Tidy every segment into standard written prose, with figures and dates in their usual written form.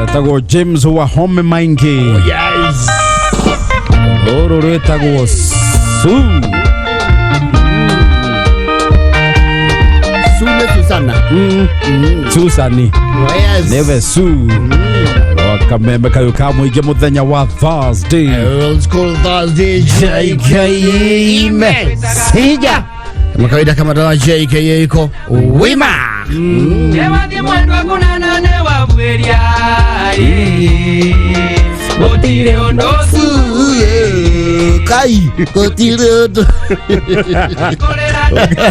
Etagwo James Wahome Maingi. Yes. Rũrũ rwĩtagwo Su. Sule Susana. Susani. Oh, yes. Nĩwe Su. Wakameme kayũ ka mũingĩ mũthenya wa Thursday. Old school Thursday JKE Sija. Kama kawaida kama dawa JKE iko wima. Newathiĩ mwendwa kũnana nĩwabwĩria gũtirĩ ũndũ Kai gũtirĩ ũndũ.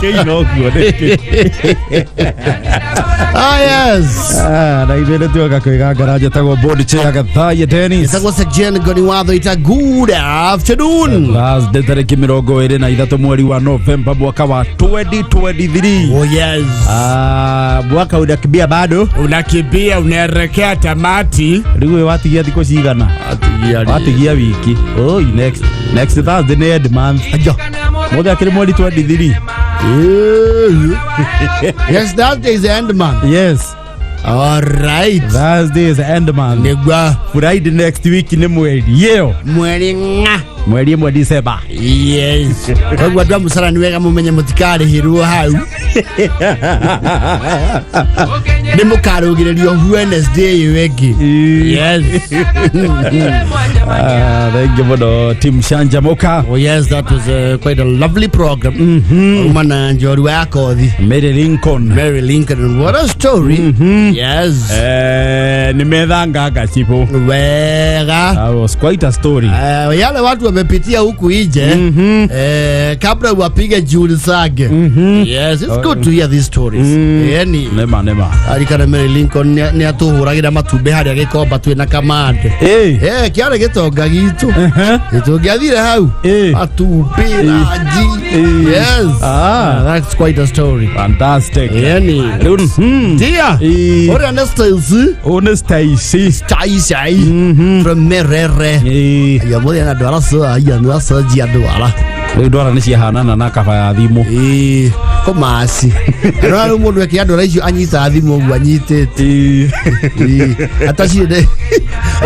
Kĩinoguo nĩkĩ? Ah yes. Ah, na ithuĩ nĩtuoka kwĩgangara njĩtagwo Bodi Chair Gathaye Dennis. Ĩtagwo Sejen Ngoni Watho ita good afternoon. Thursday tarĩki 23 mweri wa Novemba mwaka wa 2023. Oh yes. Ah, mwaka unakimbia bado. Unakimbia unaelekea tamati. Rĩu ũyũ watigia thikũ cigana? Watigia wiki. Oi, next Thursday nĩ end month. Ajo. Mũthĩ akĩrĩ mweri 23. Yes, that is the end man. Yes, All right. Thursday is end month. Nĩguo Friday next week nĩ mweri ĩyo. mweri ng'a. Mweri ĩmwe December. Yes. Koguo andũ a mũcara nĩ wega mũmenye mũtikarĩhĩrwo hau. Nĩ mũkarũgĩrĩrio Wednesday ĩyo ĩngĩ. Yes. Ah, thank you mũno team Shanjamuka. Oh yes, that was quite a lovely program. Uma na njorua ya kothi. Mary Lincoln. Mary Lincoln, what a story. Yes. Eh, nimethanga ngacibũ. Wega. That was quite a story. Yale watu wamepitia huku nje kabla wapige juhudi zake. Yes, it's good to hear these stories. Yani Nema nema. arikana Mary Lincoln nĩ atũhũragĩra matumbĩ harĩa gĩkomba twĩna kamande. Eh. Eh, kĩarĩ gĩtonga gitũ. Tũngĩathire hau Eh. matumbĩ ranji. Eh. Yes. Ah. That's quite a story. Fantastic. Yani Rĩu Dear. Eh. Ũrĩa nĩ Stacy. Ũnĩ Stacy. Stacy from Merere. Eh. Ya mũthenya na ndwara cia ndwara cia ndwara. Rĩu ndwara nĩ ciahanana na kaba ya thimũ. Ĩĩ, kũmaci. No rĩu mũndũ ekĩra ndwara icio anyitaga thimũ ũguo anyitĩte. Ĩĩ, atacirĩ nĩ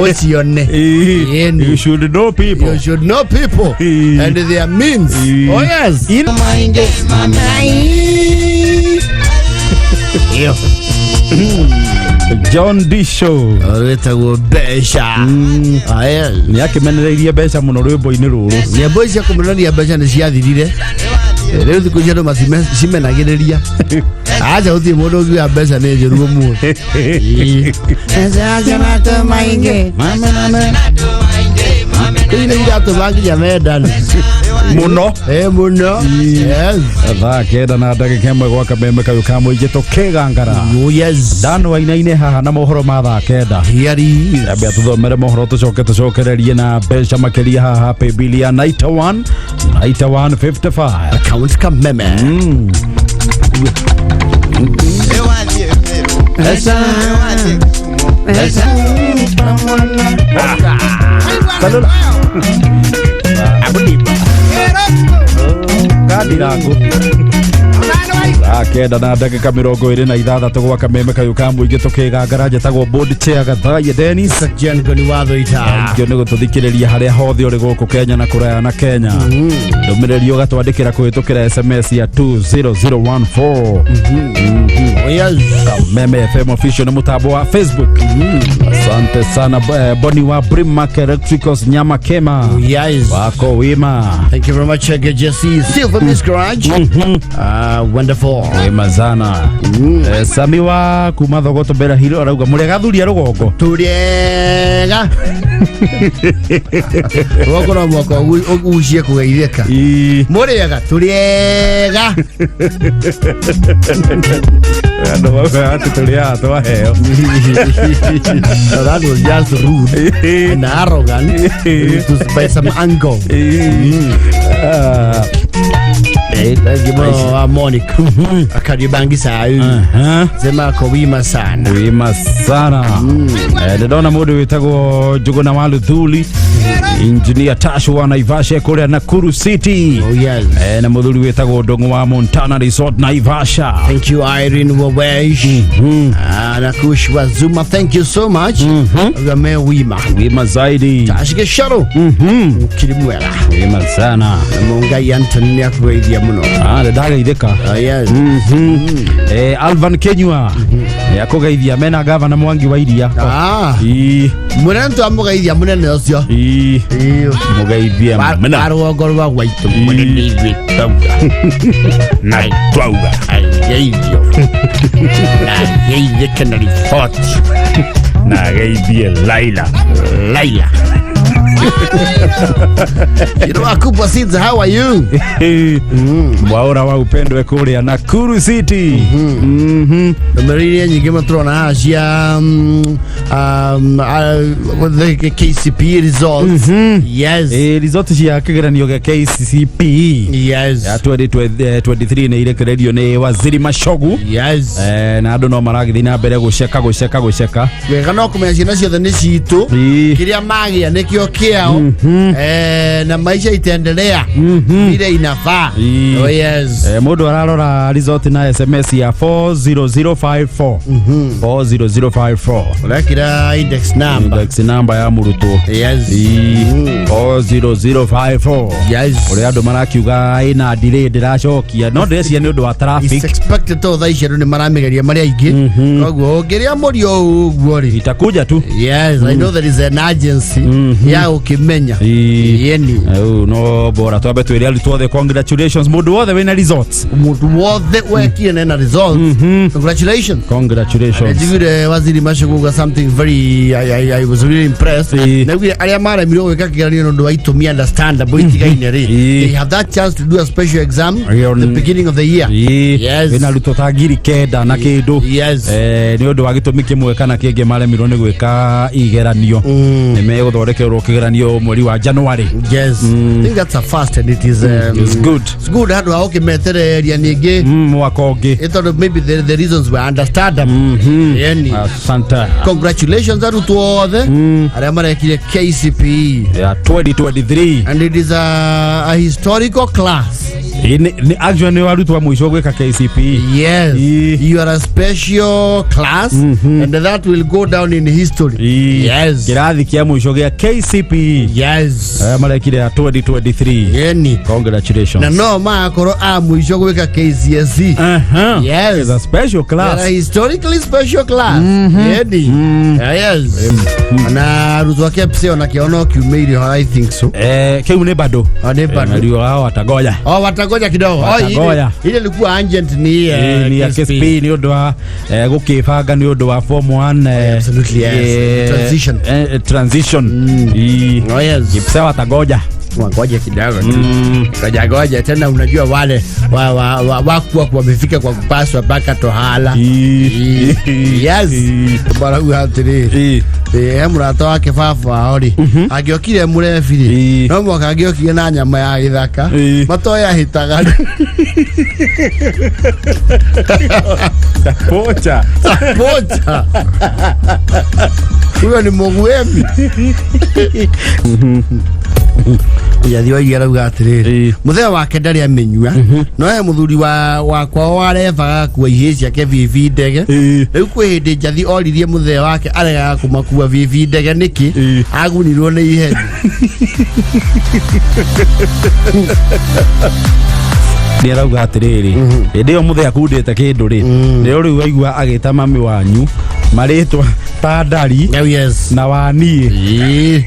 ũcione. Ĩni. You should know people. You should know people Ĩĩ. and their means. Ĩĩ. Oh yes. Ĩyo. John D Show. Rwĩtagwo mbeca. Aya. Nĩ akĩmenereirie mbeca mũno rwĩmbo-inĩ rũrũ. Nyĩmbo ici cia kũmenania mbeca nĩ ciathirire. Rĩu thikũ ici andũ macimenagĩrĩria. Aca gũtirĩ mũndũ ũngiuga mbeca nĩ njũru ũmũthĩ. Ĩĩ. Rĩu nĩ iratũma nginya mendane. Mũno. Ĩ mũno. Yes. Thaa 9 na ndagĩka 1 gwa kameme kayũ ka mũingĩ tũkĩgangara. Oh yes. Dan Wainaine haha na mohoro ma thaa 9. Hiari. Ambia tuthomere mohoro tucoke tucokererie na mbeca makĩria haha paybill ya 91 9155. Account kameme. Kandirangu thaa 9 na ndagĩka 26 gwa kameme kayũ ka mũingĩ tũkĩgangara njĩtagwo Board Chair Gathaye Dennis. Jen Ngoni Watho ita. Thank you nĩ gũtũthikĩrĩria harĩa hothe ũrĩ gũkũ Kenya na kũraya na Kenya. Ndũmĩrĩri ũgatwandĩkĩra kũhĩtũkĩra SMS ya 20014. Oh yes. Meme FM official nĩ mũtambo wa Facebook. Asante sana Boni wa Brimac Electricals Nyama Kema. Oh yes. Wako wima. Thank you very much, Jesse. Silver Miss Garage. Ah, wonderful. Wima sana. Sami wa kuma Thogoto Bera Hilo arauga mũrega thuri a rũgongo. Tũrĩega. Rũgongo no mũhaka ũgucie kũgeithĩka. Ii. Mũrĩega, tũrĩega. Andũ maugaga atĩ tũrĩ haha twaheo. No, that was just rude and arrogant to by some angle. Ah. Thank you mũno wa Monica Akaribangi sayu. Aha. Sema ako wima sana. Wima sana. Eh, ndĩrona mũndũ wĩtagwo Njũgũna wa Luthuli, Engineer Tash wa Naivasha kũrĩa Nakuru City. Oh yes. Eh, na mũthuri wĩtagwo Ndũng'ũ wa Montana Resort Naivasha. Thank you Irene Wawesh. Ah, na Kush wa Zuma, thank you so much. Game wima. Wima zaidi. Ashike sharo. Ukiri mwega. Wima sana. Na Mungai Anthony nĩ akũgeithia mũno. Ah, ndagaithĩka. Oh yes. Eh, Alvan Kenyua nĩ akũgeithia mena gavana Mwangi wa Iria. Ah, Ii, mũnene twamũgeithia mũnene ũcio. ii, Ĩĩ. mũgeithie mũno. Wa rũgongo rwa gwaitũ mũnene ithuĩ twauga. Na twauga. Ageithio. Na ageithĩke na riboti. Na ageithie Laila. Laila. You know, Akubwa Seeds, how are you? Mwaura wa upendo kũrĩa Nakuru City. Ndũmĩrĩri iria nyingĩ mũno tũrona haha cia the KCPE results. Yes. Eh, result cia kĩgeranio gĩa KCPE Yes. ya 2023 nĩ irekereirio nĩ Waziri Machogu. Yes. Eh, na andũ no maragĩthiĩ na mbere gũceka gũceka gũceka. Wega no kũmenya ciana ciothe nĩ citũ. Ii. Kĩrĩa magĩa nĩkĩo kĩao. Eh, na maisha itaendelea vile inafaa. Ii. Oh, yes. Eh, mũndũ ararora result na SMS ya 40054 40054. Ũrekĩra index number. Index number ya mũrutwo. Yes. Ii, 40054. Yes. Ũrĩa andũ marakiuga ĩna delay ndĩracokia no ndĩreciria nĩ ũndũ wa It's traffic. expected to thaa ici andũ nĩ maramĩgeria marĩ aingĩ, koguo ũngĩrĩa mũrio ũũ ũguo rĩ. Itakuja tu. Yes, I know there is an agency ya gũkĩmenya. Ii. Yeni. Rĩu no bora twambe twĩre arutwo othe congratulations, mũndũ wothe wĩna results. Mũndũ wothe wekire nena results, congratulations. Congratulations. Njiguire Waziri Machogu something very I was really impressed. Naiguire arĩa maremirwo gwĩka kĩgeranio nĩ ũndũ wa itũmi understandable itigaine rĩ, they have that chance to do a special exam Ĩyo the beginning of the year. Ii. Yes. Wĩna arutwo ta 9,000 na kĩndũ. Yes. Eh, nĩ ũndũ wa gĩtũmi kĩmwe kana kĩngĩ maremirwo nĩ gwĩka igeranio, nĩ megũthondekerwo kĩgeranio mweri wa January. Yes. I think that's a first and it is It's good. It's good handũ ha gũkĩmetereria ningĩ. Mwaka ũngĩ. Ĩ tondũ maybe the reasons were understandable. Yani. Asante. Congratulations arutwo othe arĩa marekire KCPE. Ya 2023. And it is a historical class. Ĩ, actually nĩ arutwo a mũico gwĩka KCPE. Yes. Ii. You are a special class and that will go down in history. Ii. Yes. Kĩrathi kĩa mũico gĩa KCPE. Yes. Arĩa marekire ya 2023. Yani. Congratulations. Na no magakorwo a mũico gwĩka KCSE. Yes. It's a special They are class. a historically special class. Yeni. Yes. Na arutwo a KPSEA ona kĩo no kiumĩire ho, I think so. Eh, kĩu nĩ bado. Ah, nĩ bado. Ndio hao watagoja. Oh, watagoja kidogo. Oh, ile Watagoja. ile ilikuwa urgent ni Ĩ, nĩ ya KSP nĩ ũndũ wa gũkĩbanga nĩ ũndũ wa form 1. Absolutely, yes. Transition. Transition. Ii. Oh, yes. KPSEA watagoja. Wangoja kidogo tu. Ngoja ngoja tena, unajua wale wa wa wa wakuwa wamefika kwa kupaswa mpaka tohala. Ii. Yes. Ii. Barauga atĩrĩrĩ. Ii. Ĩ, he mũrata wake baba wao rĩ, angĩokire mũrebi rĩ, Ii. no mwaka angĩokire na nyama ya gĩthaka. Ii. Matoĩ ahĩtaga rĩ. Pocha. Pocha huyo ni mũgwemi Njathi wa iria arauga atĩrĩrĩ, Ĩĩ. mũthee wake ndarĩ amĩnyua, no he mũthuri wa wakwa warebaga gakua ihĩĩ ciake bibi ndege. Ĩĩ. Rĩu kwĩ hĩndĩ Njathi oririe mũthee wake aregaga kũmakua bibi ndege nĩkĩ. Ĩĩ. Agunirwo nĩ ihenya. Nĩ arauga atĩrĩrĩ, hĩndĩ ĩyo mũthee akundĩte kĩndũ rĩ, nĩo rĩu waigua agĩta mami wanyu marĩtwa ta ndari Oh, yes. na waniĩ. Ĩĩ.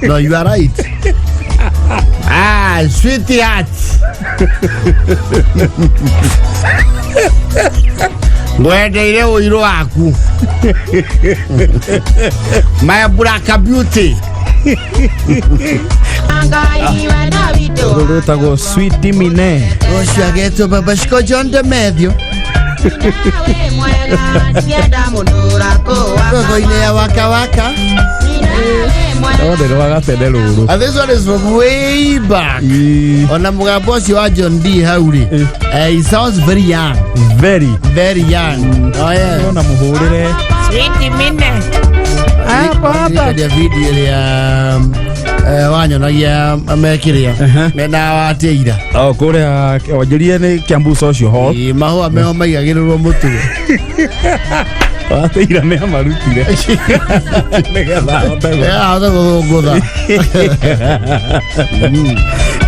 No, you are right. Ah, sweetheart. Ngwendeire ũirũ waku. My black beauty. Rũrũ rwĩtagwo Sweet Mine. Ũcio agetwo Baba Shiko John Demethio. Rogo-inĩ ya waka waka. No nĩ rwa gatene rũrũ. And this one is from way back. Ona mũgambo ũcio wa John D hau rĩ, he sounds very young. Very. Very young. Oh yeah. Ona mũhũrĩre. Ndirikania video ĩrĩa wanyonagia mekĩrĩa mena watĩira. O kũrĩa wanjĩrie nĩ Kiambu Social Hall. Ĩ, mahũa meho maigagĩrĩrwo mũtwe. Watĩira nĩ amarutire. Nĩgetha ahote Ahote gũthũngũtha.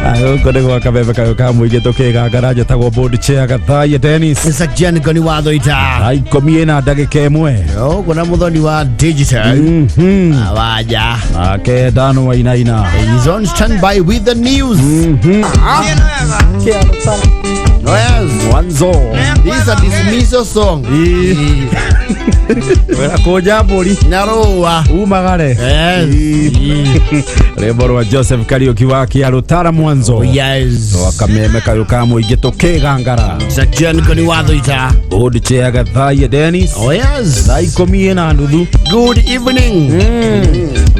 Gũkũ nĩ gwa kameme kayũ ka mũingĩ tũkĩgangara njĩtagwo board chair Gathaiya Dennis. Isaac Ngoni wa Thoita. Thaa 10:01. Ũguo na mũthoni wa digital. Wanja. Nake Dano Wainaina. He's on standby with the news. Oh, yes. Mwanzo. This is a dismissal song. Wĩra kũnja mbũri. Nyarũa. Umagare. Yes. Rwĩmbo rwa Joseph Kariuki wa Kĩarũtara Mwanzo. Oh, yes. Rwa kameme kayũ ka mũingĩ tũkĩgangara. Isaac Ngoni wa Thoita. Board chair Gathaiya Dennis. Oh, yes. Thaa 10:30. Good evening.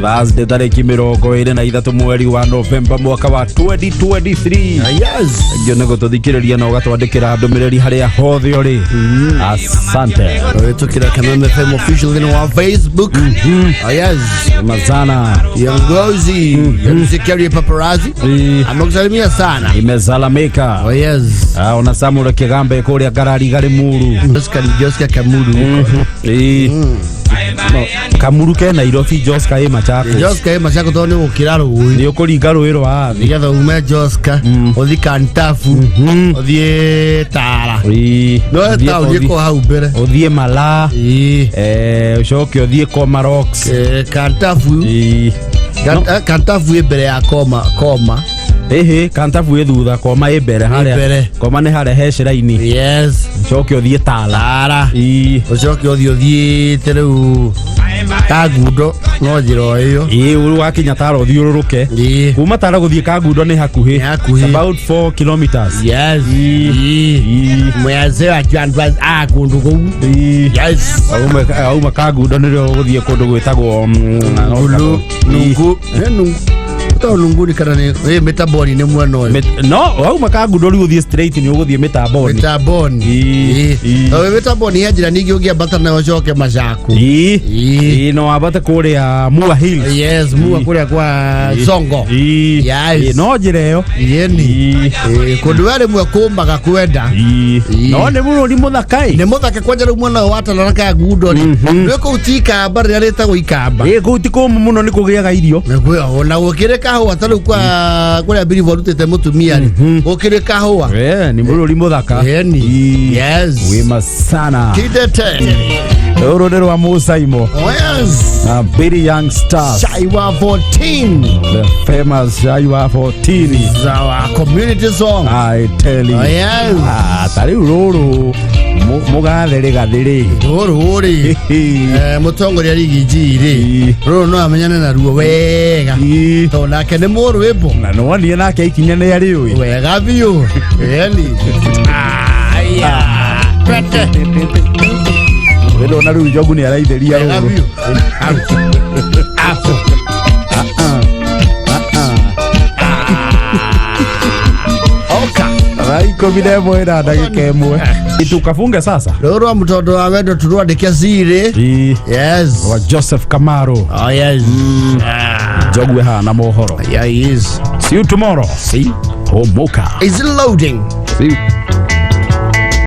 Thursday tarĩki 23 mweri wa Novemba mwaka wa 2023. Yes. Ngio nĩ gũtũthikĩrĩria na ũgatwandĩkĩra ndũmĩrĩri harĩa hothe ũrĩ. Asante. Wĩtũkĩra Kameme FM official thĩinĩ wa Facebook. Oh, yes. Mazana. Kiongozi Mzee Paparazzi amekusalimia sana. Imesalamika. Oh, yes. Ona Samuel Kigambe kũrĩa ngarari garĩ muru. Oscar Joska Kamuru. No, Kamuru ke Nairobi, Joska ĩ Machakos. Joska ĩ Machakos tondũ nĩ gũkĩra rũĩ. Nĩ ũkũringa rũĩ rwa Athi. Nĩgetha ume Joska ũthiĩ Kantafu ũthiĩ Tara. No taũni ĩkoragwo hau mbere. Ũthiĩ Malaa. Ũcoke ũthiĩ Komarock. Kantafu. Kantafu ĩ mbere ya Koma Koma. Ĩhĩ, Kantafu ĩ thutha, Koma ĩ mbere harĩa. Mbere. Koma nĩ harĩa he shrine. Yes. Ũcoke ũthiĩ Tala. Tara. Ũcoke ũthiĩ ũthiĩte rĩu Kangundo no njĩra o ĩyo. Ĩĩ, wakinya Tara ũthiũrũrũke. Kuma Tara gũthiĩ Kangundo nĩ hakuhĩ. Nĩ hakuhĩ. It's about 4 kilometers. Yes. Mwazee wa John a kũndũ kũu. Yes. Auma Kangundo nĩrĩo ũgũthiĩ kũndũ gwĩtagwo Nungu. Nungu. Nungu. Tondũ Nungu kana nĩ Mĩtamboni nĩ mwena ũyũ. No, wauma Kangundo rĩu ũthiĩ straight nĩ ũgũthiĩ Mĩtamboni. Mĩtamboni. Tondũ Mĩtamboni he njĩra ningĩ ũngĩambata nayo ũcoke Macaku. Ĩĩ, no wambate kũrĩa Mua Hills. Yes, Mua kũrĩa kwa Songo. Yes. No njĩra ĩyo. Yeni. Kũndũ we rĩmwe kũmaga kwenda. No nĩ bũrũri mũthaka ĩ. Nĩ mũthaka kwanja rĩu mwena ũyũ wa Tala na Kangundo rĩ. Rĩu kũu ti Ikamba rĩrĩa rĩtagwo Ikamba. Ĩĩ, kũu ti kũmũ mũno nĩ kũgĩaga irio. Ona gũkĩrĩ kahũa ta rĩu kwa kũrĩa Biribo arutĩte mũtumia rĩ. Gũkĩrĩ kahũa. Nĩ bũrũri mũthaka. Yeni. Yes. Wĩma sana. Kidete. Rũrũ nĩ rwa Mũcaimo. Oh, yes. Na Billy Young Stars. Shai wa 14. The famous Shai wa 14. Is our community song. I tell you. Oh, yes. Ta rĩu rũrũ mũgathe rĩgathĩ rĩ. Rũrũ rĩ. Mũtongoria rigi G rĩ. Rũrũ no amenyane naruo wega. Tondũ nake nĩ mũrwĩmbo. Na nĩwonire nake ikinya nĩ arĩũĩ. Wega biũ. Yeni. Aya. Twete. Wĩndona rĩu Njogu nĩ araithĩria Wega rũrũ. biũ. Apo. Oka. Thaa 11:01. Tukafunge sasa. Rũrũ rwa mũtondo wa wendo tũrwandĩke cirĩ. Yes. Wa Joseph Kamaru. Oh, yes. Njogu ĩhana mohoro. Yeah, he is. See you tomorrow. See. Homoka. Is it loading? See you.